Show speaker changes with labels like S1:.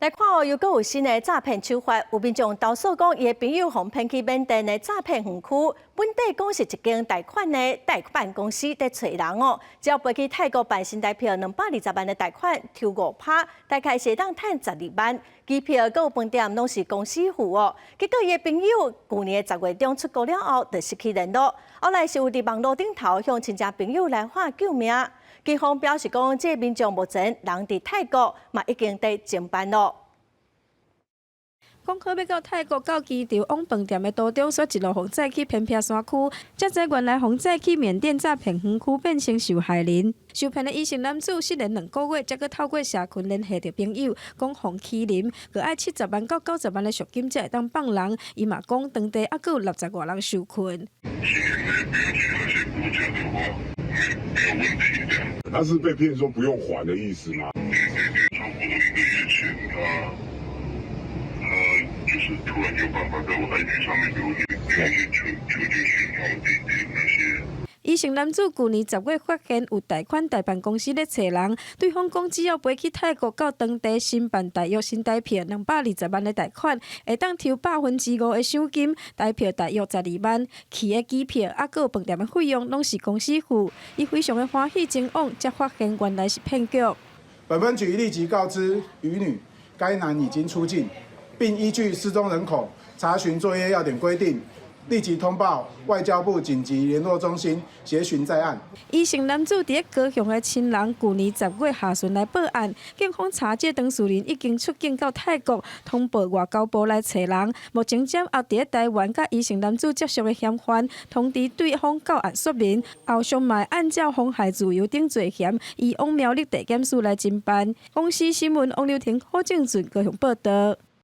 S1: 來看哦，又閣有新的詐騙手法，有民眾投訴講，伊的朋友予騙去緬甸的詐騙園區，本底講是一間貸款的代辦公司佇揣人哦，只要飛去泰國辦新台票220萬的貸款，抽5趴，大概是會當趁12萬，機票閣有飯店攏是公司付哦。結果伊的朋友舊年的10月中出國了後，就失去聯絡，後來是有佇網路頂頭向親戚朋友來喊救命。警方表示講，這個民眾目前人佇泰國，嘛已經佇偵辦囉。
S2: 講好欲到泰國到機場往飯店的途中，煞一路予載去偏僻山區，才知原來予載去緬甸詐騙園區變成受害人。受騙的伊姓男子失聯2個月，才閣透過社群聯繫著朋友，講予欺凌，閣愛70萬到90萬的贖金才會當放人。伊嘛講當地猶閣有60外人受困。
S3: 沒有問題的。
S4: 他是被騙說不用還的意思嗎？
S3: 對對對，差不多一個月前，他就是突然有辦法在我 IG 上面留言，留一些求救訊號、地點那些。
S2: 伊姓男子舊年10月發現有貸款代辦公司咧揣人，對方講只要飛去泰國到當地申辦大約新台票220萬的貸款，會當抽5%的賞金，台票大約12萬，去的機票猶閣有飯店的費用攏是公司付。伊非常的歡喜前往，才發現原來是騙局。
S5: 本分局立即告知余女，該男已經出境，並依據失蹤人口查詢作業要點規定，立即通報外交部緊急聯絡中心協尋在案。
S2: 伊姓男子佇咧高雄的親人，舊年10月下旬來報案，警方查這當事人已經出境到泰國，通報外交部來揣人。目前暫押佇咧台灣佮伊姓男子接觸的嫌犯，通知對方到案說明，後續嘛按照妨害自由等罪嫌，移往苗栗地檢署來偵辦。公視新聞王劉婷、柯正俊高雄報道。